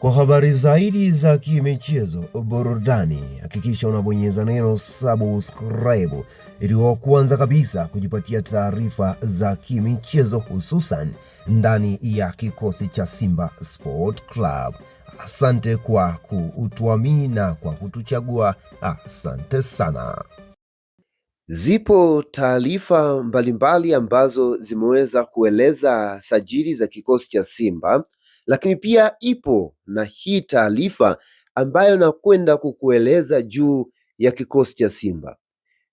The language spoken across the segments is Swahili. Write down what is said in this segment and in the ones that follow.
Kwa habari zaidi za kimichezo, burudani, hakikisha unabonyeza neno subscribe ili wa kwanza kabisa kujipatia taarifa za kimichezo hususan ndani ya kikosi cha Simba Sport Club. Asante kwa kutuamini na kwa kutuchagua. Asante sana. Zipo taarifa mbalimbali ambazo zimeweza kueleza sajili za kikosi cha Simba, lakini pia ipo na hii taarifa ambayo nakwenda kukueleza juu ya kikosi cha Simba.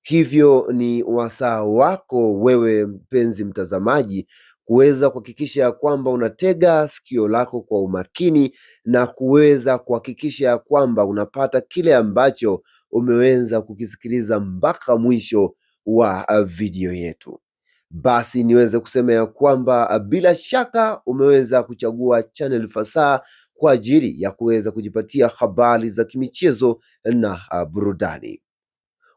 Hivyo ni wasaa wako wewe mpenzi mtazamaji kuweza kuhakikisha ya kwamba unatega sikio lako kwa umakini na kuweza kuhakikisha ya kwamba unapata kile ambacho umeweza kukisikiliza mpaka mwisho wa video yetu. Basi niweze kusema ya kwamba bila shaka umeweza kuchagua channel fasaha kwa ajili ya kuweza kujipatia habari za kimichezo na burudani.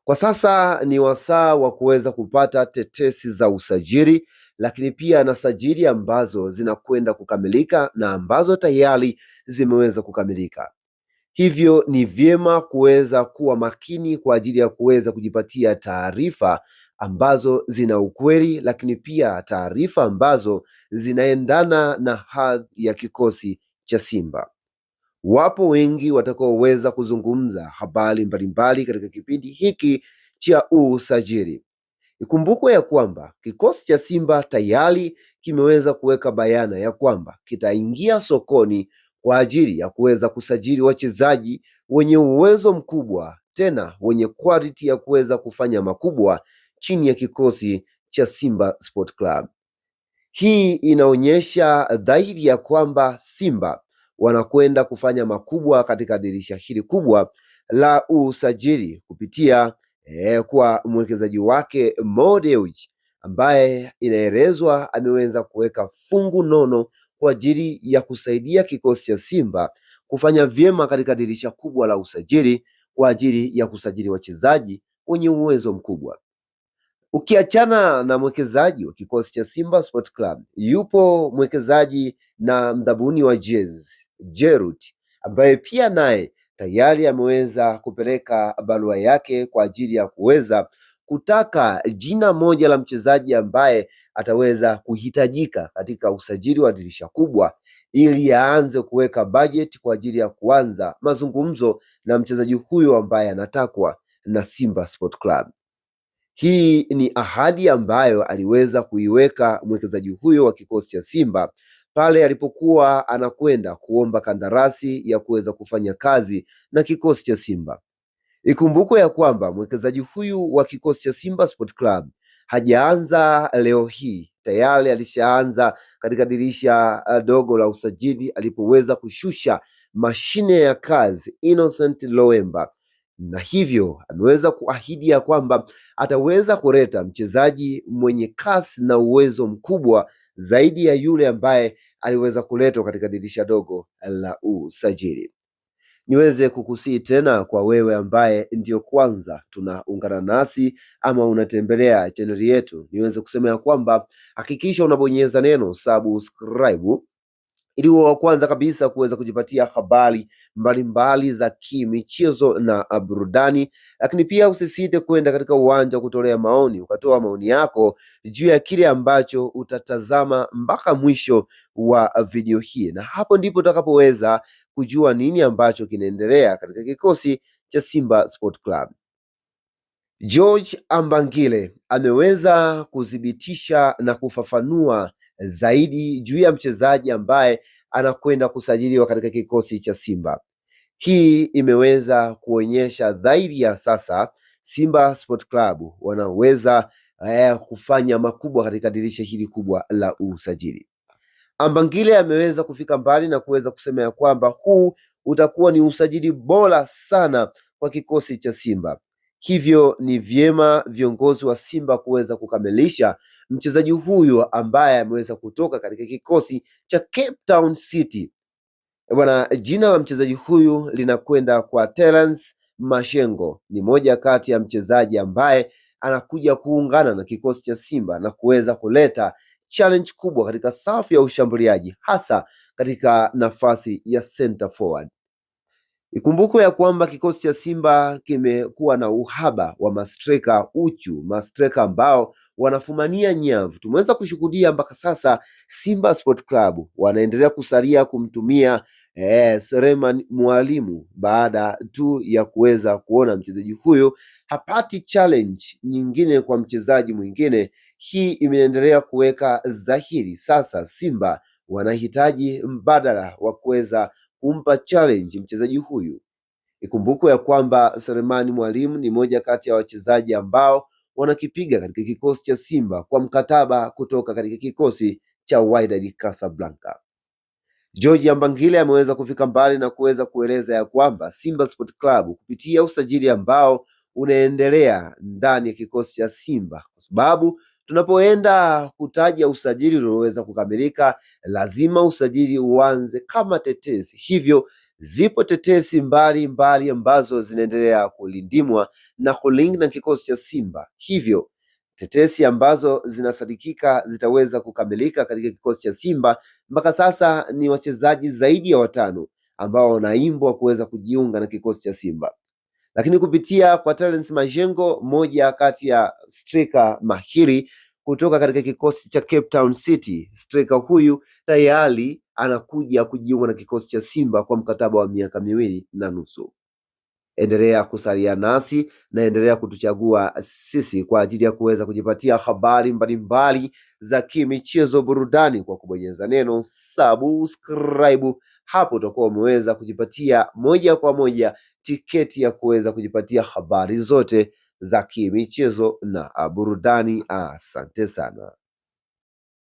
Kwa sasa ni wasaa wa kuweza kupata tetesi za usajili, lakini pia na sajili ambazo zinakwenda kukamilika na ambazo tayari zimeweza kukamilika. Hivyo ni vyema kuweza kuwa makini kwa ajili ya kuweza kujipatia taarifa ambazo zina ukweli, lakini pia taarifa ambazo zinaendana na hadhi ya kikosi cha Simba. Wapo wengi watakaoweza kuzungumza habari mbalimbali katika kipindi hiki cha usajili. Ikumbukwe ya kwamba kikosi cha Simba tayari kimeweza kuweka bayana ya kwamba kitaingia sokoni kwa ajili ya kuweza kusajili wachezaji wenye uwezo mkubwa tena wenye quality ya kuweza kufanya makubwa chini ya kikosi cha Simba Sport Club. Hii inaonyesha dhahiri ya kwamba Simba wanakwenda kufanya makubwa katika dirisha hili kubwa la usajili kupitia kwa mwekezaji wake Mo Dewji ambaye inaelezwa ameweza kuweka fungu nono kwa ajili ya kusaidia kikosi cha Simba kufanya vyema katika dirisha kubwa la usajili kwa ajili ya kusajili wachezaji wenye uwezo mkubwa. Ukiachana na mwekezaji wa kikosi cha Simba Sport Club, yupo mwekezaji na mdhabuni wa jezi Jerut ambaye pia naye tayari ameweza kupeleka barua yake kwa ajili ya kuweza kutaka jina moja la mchezaji ambaye ataweza kuhitajika katika usajili wa dirisha kubwa ili aanze kuweka bajeti kwa ajili ya kuanza mazungumzo na mchezaji huyo ambaye anatakwa na Simba Sport Club. Hii ni ahadi ambayo aliweza kuiweka mwekezaji huyo wa kikosi cha Simba pale alipokuwa anakwenda kuomba kandarasi ya kuweza kufanya kazi na kikosi cha Simba. Ikumbukwe ya kwamba mwekezaji huyu wa kikosi cha Simba Sport Club hajaanza leo hii, tayari alishaanza katika dirisha dogo la usajili alipoweza kushusha mashine ya kazi Innocent Loemba, na hivyo ameweza kuahidi ya kwamba ataweza kuleta mchezaji mwenye kasi na uwezo mkubwa zaidi ya yule ambaye aliweza kuletwa katika dirisha dogo la usajili. Niweze kukusii tena kwa wewe ambaye ndiyo kwanza tunaungana nasi ama unatembelea chaneli yetu, niweze kusema ya kwamba hakikisha unabonyeza neno subscribe ili uwe wa kwanza kabisa kuweza kujipatia habari mbalimbali za kimichezo na burudani, lakini pia usisite kwenda katika uwanja wa kutolea maoni, ukatoa maoni yako juu ya kile ambacho utatazama mpaka mwisho wa video hii, na hapo ndipo utakapoweza kujua nini ambacho kinaendelea katika kikosi cha Simba Sport Club. George Ambangile ameweza kuthibitisha na kufafanua zaidi juu ya mchezaji ambaye anakwenda kusajiliwa katika kikosi cha Simba. Hii imeweza kuonyesha dhahiri ya sasa Simba Sport Club wanaweza kufanya makubwa katika dirisha hili kubwa la usajili. Ambangile ameweza kufika mbali na kuweza kusema ya kwamba huu utakuwa ni usajili bora sana kwa kikosi cha Simba. Hivyo ni vyema viongozi wa Simba kuweza kukamilisha mchezaji huyu ambaye ameweza kutoka katika kikosi cha Cape Town City. Bwana, jina la mchezaji huyu linakwenda kwa Terence Mashengo. Ni moja kati ya mchezaji ambaye anakuja kuungana na kikosi cha Simba na kuweza kuleta challenge kubwa katika safu ya ushambuliaji, hasa katika nafasi ya center forward. Ikumbukwe ya kwamba kikosi cha Simba kimekuwa na uhaba wa mastreka uchu, mastreka ambao wanafumania nyavu. Tumeweza kushuhudia mpaka sasa Simba Sport Club wanaendelea kusalia kumtumia Selemani Mwalimu baada tu ya kuweza kuona mchezaji huyo hapati challenge nyingine kwa mchezaji mwingine. Hii imeendelea kuweka dhahiri sasa Simba wanahitaji mbadala wa kuweza kumpa challenge mchezaji huyu. Ikumbukwe ya kwamba Selemani Mwalimu ni moja kati ya wachezaji ambao wanakipiga katika kikosi cha Simba kwa mkataba kutoka katika kikosi cha Wydad Casablanca. George Ambangile ameweza kufika mbali na kuweza kueleza ya kwamba Simba Sport Club kupitia usajili ambao unaendelea ndani ya kikosi cha Simba, kwa sababu tunapoenda kutaja usajili ulioweza kukamilika, lazima usajili uanze kama tetesi. Hivyo zipo tetesi mbalimbali ambazo zinaendelea kulindimwa na kulink na kikosi cha Simba, hivyo tetesi ambazo zinasadikika zitaweza kukamilika katika kikosi cha Simba mpaka sasa ni wachezaji zaidi ya watano ambao wanaimbwa kuweza kujiunga na kikosi cha Simba, lakini kupitia kwa Terence Majengo, moja kati ya striker mahiri kutoka katika kikosi cha Cape Town City. Striker huyu tayari anakuja kujiunga na kikosi cha Simba kwa mkataba wa miaka 2.5. Endelea kusalia nasi na endelea kutuchagua sisi kwa ajili ya kuweza kujipatia habari mbalimbali za kimichezo, burudani kwa kubonyeza neno subscribe. Hapo utakuwa umeweza kujipatia moja kwa moja tiketi ya kuweza kujipatia habari zote za kimichezo na burudani. Asante sana.